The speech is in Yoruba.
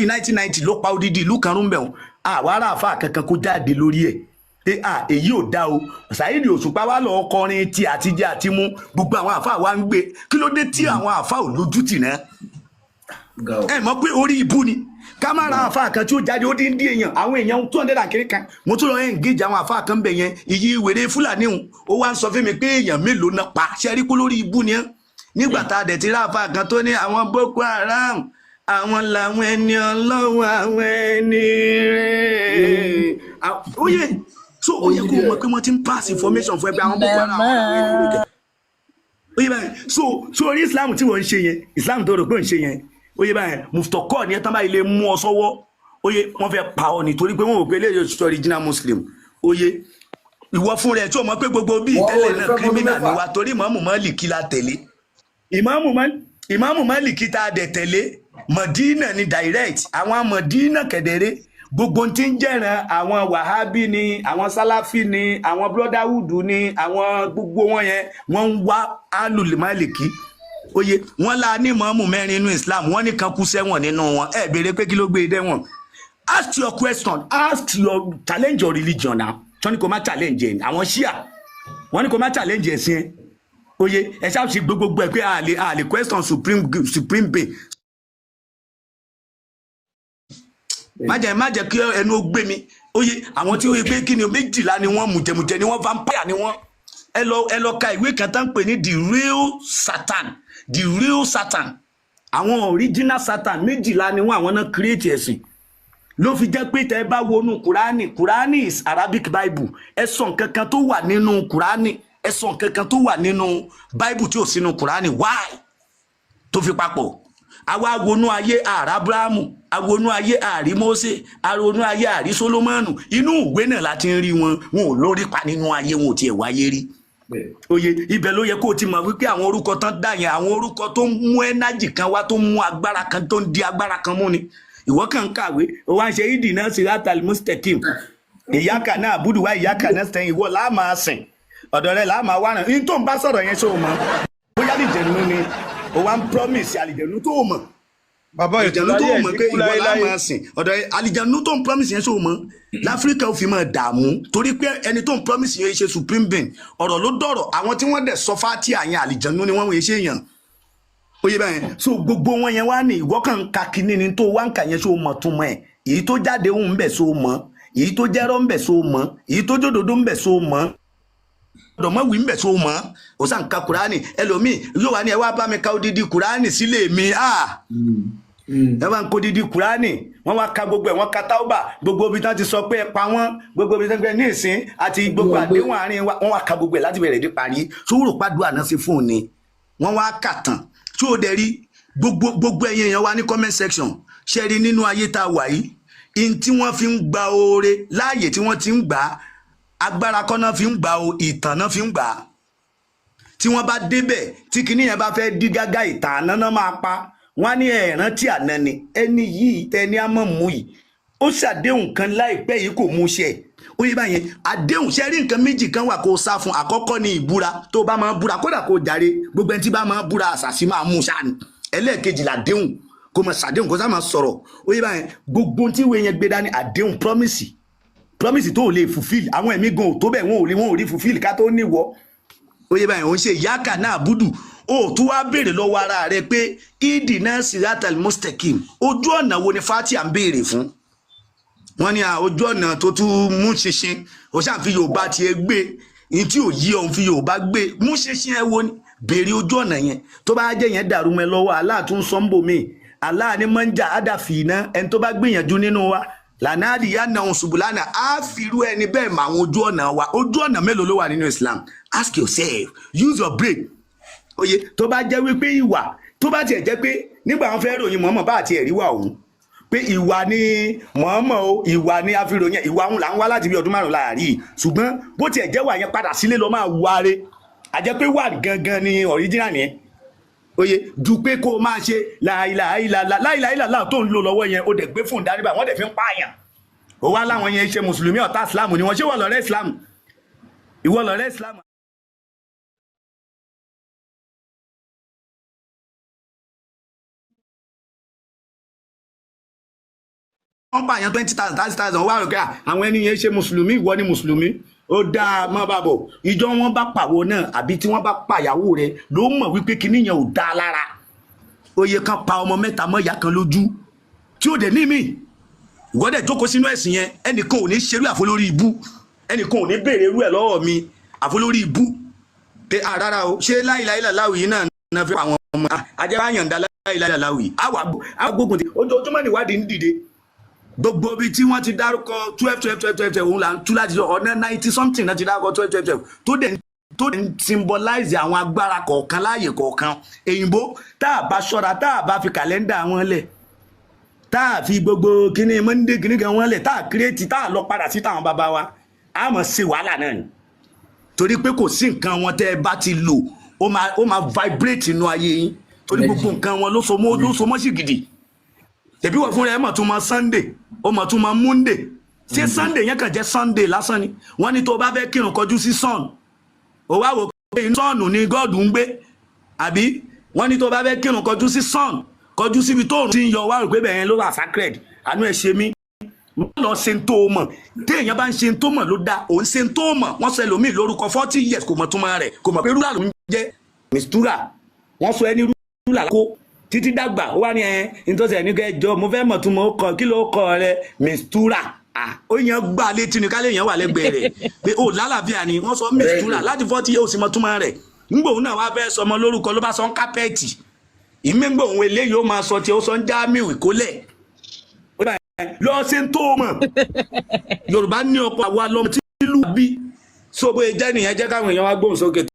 Gaddafi 1990 ló pa odidi ìlú kan rúnbẹ̀ wọn. Àwa ará àfa kankan kó jáde lórí ẹ̀ pé à èyí ò dá o. Saheed Òṣùpá wà lọ́ọ́ kọrin tí àtijọ́ àti mú gbogbo àwọn àfa wa ń gbé. Kí ló dé tí àwọn àfa ò lójútì náà? Ga o. Ẹ mọ̀ pé orí ibú ni ká má ra àfa kan tí ó jáde. Ó dín dín èèyàn, àwọn èèyàn 200 and kiri kan. Mo tún lọ engage àwọn àfa kan bẹ̀ yẹn. Ìyí wèrè Fúlàní hùn, ó wá ń sọ fún mi pé èèyàn mélòó náà pa ṣe rí kó lórí ibú ni ẹ́. Nígbà tá a dẹ̀ ti rí àfa kan tó ní àwọn Boko Haram, àwọn làwọn ẹni ọlọ́wọ́, àwọn ẹni rẹ̀ ó yẹ. So ó yẹ kó o mọ̀ pé wọ́n ti ń pass information fún ẹ pé àwọn Boko Haram, àwọn làwọn ẹni rẹ̀. Ó yẹ báyìí. So orí Islam tí wọ́n ń ṣe yẹn, Islam tó rò pé ń ṣe yẹn, ó yẹ báyìí. Muftọkọ ni ẹ tán báyìí lè mú ọ sọ́wọ́. Ó yẹ, wọ́n fẹ́ pa ọ nítorí pé wọ́n ò pé eléyìí ṣe original Muslim. Ó yẹ ìwọ fún rẹ tí o mọ̀ pé gbogbo bíi Wọ́n ò tẹ́lẹ̀ lè náà fẹ́ fọdún criminal ni 6. wa, torí Ìmáàmù Málíkì la tẹ̀lé. Ìmáàmù Málíkì tá a dẹ̀ tẹ̀lé, Mọ̀dínà ni direct. Àwọn Mọ̀dínà kẹ̀dẹ̀rẹ́, gbogbo tí ń jẹ̀ràn àwọn Wàhábí ni, àwọn Sálàfí ni, àwọn Brotherhood ni, àwọn gbogbo wọn yẹn, wọ́n ń wá Alul Málíkì. Oye, wọ́n la ní mọ́mù mẹ́rin nínú Islam, wọ́n ní kan kú sẹ́wọ̀n nínú wọn. Ẹ béèrè pé kí ló gbé e dẹ́wọ̀n? Ask your question, ask your challenge, your religion now. Wọ́n ní kó má challenge ẹ̀ ní àwọn Shia, wọ́n ní kó má challenge ẹ̀sìn ẹ̀. Oye, ẹ ṣáà ṣe gbogbo ẹ pé a lè question supreme being. Má jẹ́ kí ẹnu ó gbé mi. Oye, àwọn tí ó yẹ pé kí ni, 12 ni wọ́n, mùjẹmùjẹ ni wọ́n, vampire ni wọ́n. Ẹ lọ ka ìwé kan tá ń pè ní The Real Satan, The Real Satan. Àwọn original Satan 12 ni wọ́n, àwọn náà create ẹ̀sìn. Ló fi jẹ́ pé tẹ́ ẹ bá wọnú Kúránì, Kúránì is Arabic Bible. Ẹ sọ nǹkan kan tó wà nínú Kúránì, ẹ sọ nǹkan kan tó wà nínú Bible tí ò sínú Kúránì. Why tó fi papọ̀? Àwa wọnú ayé, àrà Abrahamu, àwọnú ayé, àrí Mósè, àwọnú ayé, àrí Solomoni. Inú ìwé náà láti ń rí wọn. Wọn ò lórí pa nínú ayé, wọn ò tiẹ̀ wáyé rí. Oye, ibẹ̀ ló yẹ kó o ti mọ̀ wípé àwọn orúkọ tán dà yẹn, àwọn orúkọ tó ń mú ẹ́nájì kan wá, tó ń mú agbára kan, tó ń di agbára kan mú ni. Ìwọ kàn ń kàwé, ó wá ń ṣe ìdì náà siratal mustakim, ìyáka náà àbúdù wá, ìyáka náà sẹ́yìn. Ìwọ làá máa sìn, ọ̀dọ̀ rẹ̀ làá máa wá ràn ní tó ń bá sọ̀rọ̀ yẹn. Ṣó o mọ̀ bóyá àlìjẹ̀nu ni ó wá ń promise? Àlìjẹ̀nu tó o mọ̀, Bàbá ètò àlìjẹ̀nu tó láyé o ẹ̀ mọ̀ ní pé kú ìwọ làá láéláé. máa sìn, ọ̀dọ̀ rẹ̀ àlìjẹ̀nu tó ń promise yẹn, ṣó o mọ̀ láfíríkà ó fi máa dààmú torí pé ẹni tó ń promise yẹn ṣe supreme being. Ọ̀rọ̀ ló dọ̀rọ̀. Àwọn tí wọ́n dẹ̀ sọ fátíà yẹn, àlìjẹ̀nu ni wọ́n, wọ́n ṣe yàn. Ó yẹ báyẹn. So gbogbo wọn yẹn wá ní ìwọ kàn ń ka kinní ni tó wá ń kà yẹn. Ṣó o mọ̀ tún mọ̀ ẹ̀? Èyí tó jáde ń bẹ̀, ṣó o mọ̀? Èyí tó jẹ́rọ́ ń bẹ̀, ṣó o mọ̀? Èyí tó jódodo ń bẹ̀, ṣó o mọ̀? Ọ̀dọ̀mọ̀wí ń bẹ̀, ṣó o mọ̀? Ó sàn ka Kùránì. Ẹlòmíì yóò wá ní ẹ wá bá mi ka odidi Kùránì sílé mi. Ah, ẹ wá ń kó odidi Kùránì, wọ́n wá ka gbogbo ẹ̀, wọ́n ka Táúbà, gbogbo ibi tí wọ́n ti sọ pé ẹ pa wọ́n, gbogbo ibi tí wọ́n ti ní ìsín àti gbogbo àdéhùn àárín wa, wọ́n wá ka gbogbo ẹ̀ láti bẹ̀rẹ̀ dé parí. Sówúrò pàdúrà náà sí fún un ni wọ́n wá kà tán tí ó dẹ̀ rí gbogbo gbogbo ẹ̀yin èèyàn wa ní comment section. Ṣe rí nínú ayé tá a wà yìí, in tí wọ́n fi ń gba oore láàyè tí wọ́n ti ń gbà á, agbára kọ́ náà fi ń gbà o, ìtàn náà fi ń gbà á. Tí wọ́n bá débẹ̀, tí kinní yẹn bá fẹ́ dí gágá, ìtàn àná náà máa pa wọ́n á ní ẹ̀rántí àná ni ẹni yìí tẹni á mọ̀ mú yìí, ó ṣàdéhùn kan láìpẹ́ yìí, kò mú ṣẹ. Ó yẹ báyẹn. Àdéhùn, ṣe rí nǹkan méjì kan wà kó o sá fún. Àkọ́kọ́ ni ìbúra. Tó o bá máa búra, kódà kó o jàre, gbogbo ẹni tí bá máa búra, àṣàṣì máa mú ṣáà ni. Ẹlẹ́ẹ̀kejì làdéhùn, kó máa ṣàdéhùn, kó sá máa sọ̀rọ̀. Ó yẹ báyẹn. Gbogbo tí ìwé yẹn gbé dání, àdéhùn, promise, promise tó o lè fulfill. Àwọn ẹ̀mí gan ò tó bẹ́ẹ̀, wọn ò rí fulfill ká tó níwọ̀. Ó yẹ báyìí. Òun ṣe ìyáka náà búdù, ó tún wá béèrè lọ́wọ́ ara rẹ pé ìdì náà siratal mustakim, ojú ọ̀nà wo ni Fatia ń béèrè fún? Wọ́n ní ojú ọ̀nà tó tún mú ṣinṣin. Ó ṣáà fi Yorùbá tiẹ̀ gbé ní tí ò yí òun, fi Yorùbá gbé mú ṣinṣin. Ẹ wo ni béèrè ojú ọ̀nà yẹn. Tó bá jẹ́ yẹn dàrú mọ́ ẹ lọ́wọ́, Allah tún sọ ń bò mí. Allah ní mọ́njà àdàfì iná, ẹni tó bá gbìyànjú nínú wa lànà àdìyá náà ṣubùlánà, á fi irú ẹni bẹ́ẹ̀ mọ àwọn ojú ọ̀nà wa. Ojú ọ̀nà mélòó ló wà nínú Islam? Ask yourself, use your brain. Oye, tó bá jẹ́ wípé ìwà, tó bá tiẹ̀ jẹ́ pé nígbà wọn fẹ́ ròyìn mọ̀ọ́mọ̀ bá àti ẹ̀rí wà òun pé ìwà ni mọ̀ọ́mọ̀ o, ìwà ni a fi ròyìn ẹ̀, ìwà òun là ń wá láti bí ọdún 5 láàrí. Ṣùgbọ́n bó tiẹ̀ jẹ́ wà yẹn, padà sílé lọ máa wáre, àjẹ́ pé wà gangan ni original yẹn. Oye, ju pé kó o máa ṣe láìláìlàlá láìláìlàlá tó ń lò lọ́wọ́ yẹn, o dẹ̀ gbé fóònù dání báyìí, wọ́n dẹ̀ fi ń pààyàn. Ó wá láwọn yẹn ṣe mùsùlùmí, ọ̀tá Islam ni wọ́n. Ṣé wọ́n lọ́rẹ́ Islam? Ìwọ lọ́rẹ́ Islam. Wọ́n pààyàn 20,000, 30,000. Wá rò pé àwọn ẹni yẹn ṣe mùsùlùmí, ìwọ ni mùsùlùmí. Ó dáa, má bàa bọ̀. Ìjọ wọn bá pàwọ́ náà àbí tí wọ́n bá pàyàwó rẹ ló mọ̀ wípé kinní yẹn ò dáa lára. Oye kan pa ọmọ mẹ́ta mọ́ ìyá kan lójú tí ó dẹ̀ ní mí. Ìwọ́dẹ̀ jókòó sínú ẹ̀sìn yẹn. Ẹnìkan ò ní ṣerú àfọlórí ibú, ẹnìkan ò ní béèrè irú ẹ̀ lọ́wọ́ mi àfọlórí ibú pé à rárá o, ṣé láìláìlà láwùí náà náà fi pa àwọn ọmọ ajẹ́bá yànda láìláìlà láwùí. Àwa gbógun ti ojoojúmọ́ níwádìí ń dìde. Gbogbo ibi tí wọ́n ti dárúkọ 12 12 12 12 12, òun là ń tú láti sọ. Ọ̀nà 90 something náà ti dárúkọ 12 12 12 tó dẹ̀ ń symbolize àwọn agbára kọ̀ọ̀kan láàyè kọ̀ọ̀kan. Èyìnbó, tá a bá ṣọ́ra, tá a bá fi kàlẹ́ndà wọn lẹ̀, tá a fi gbogbo kíní Monday kíní kan wọn lẹ̀, tá a create, tá a lọ padà sí táwọn bàbá wa, a mọ̀ ṣe wàhálà náà ni, torí pé kò sí nǹkan wọn tẹ́ ẹ bá ti lò, ó máa vibrate inú ayé yín, torí gbogbo nǹkan wọn ló so mọ́ sí gidi. Tẹ̀bí wọ́n fúnra ẹ̀ mọ̀ tún mọ̀ Sunday, ó mọ̀ tún mọ̀ Monday. Ṣé Sunday yẹn kàn jẹ́ Sunday lásán ni? Wọ́n ní tó o bá fẹ́ kírun, kọjú sí sun. Ó wá wò pé inú sun ni God ń gbé, àbí? Wọ́n ní tó o bá fẹ́ kírun, kọjú sí sun, kọjú síbi tó òrùn ti ń yọ. Wá rò pé bẹ́ẹ̀ yẹn ló wà sacred. Àánú ẹ̀ ṣe mí. Má lọ ṣe ń tó o mọ̀. Téèyàn bá ń ṣe ń tó mọ̀ ló dá òun ṣe ń tó mọ̀. Wọ́n sọ ẹlòmíì lórúkọ, 40 years, kò mọ̀ túmọ̀ rẹ̀, kò mọ̀ pé rúlà ló ń jẹ́ mistura. Wọ́n sọ ẹni rúlà kó títí dàgbà, ó wá ní ẹ nítorí ẹni kẹjọ, mo fẹ́ mọ̀ túmọ̀ ó kọ. Kí ló kọ rẹ? Mistura. Ó yẹn gbà létí ni kálẹ̀ yẹn wà lẹ́gbẹ̀ẹ́ rẹ̀ pé ó lálàáfíà ni. Wọ́n sọ mistura láti 40 years, mọ̀ túmọ̀ rẹ̀. Ńgbò òun náà wá fẹ́ sọmọ lórúkọ, ló bá sọ ń kápẹ́ẹ̀tì ìmígbò òun eléyìí, ó máa sọ tí ó sọ ń jámíù ìkólẹ̀ lọ ṣe ń tó mọ̀. Yorùbá ní ọ̀pọ̀ àwa lọ́mọ tí ìlú bí so bóyá jẹ́ nìyẹn. Jẹ́ káwọn èèyàn wá gbóhùn sókè.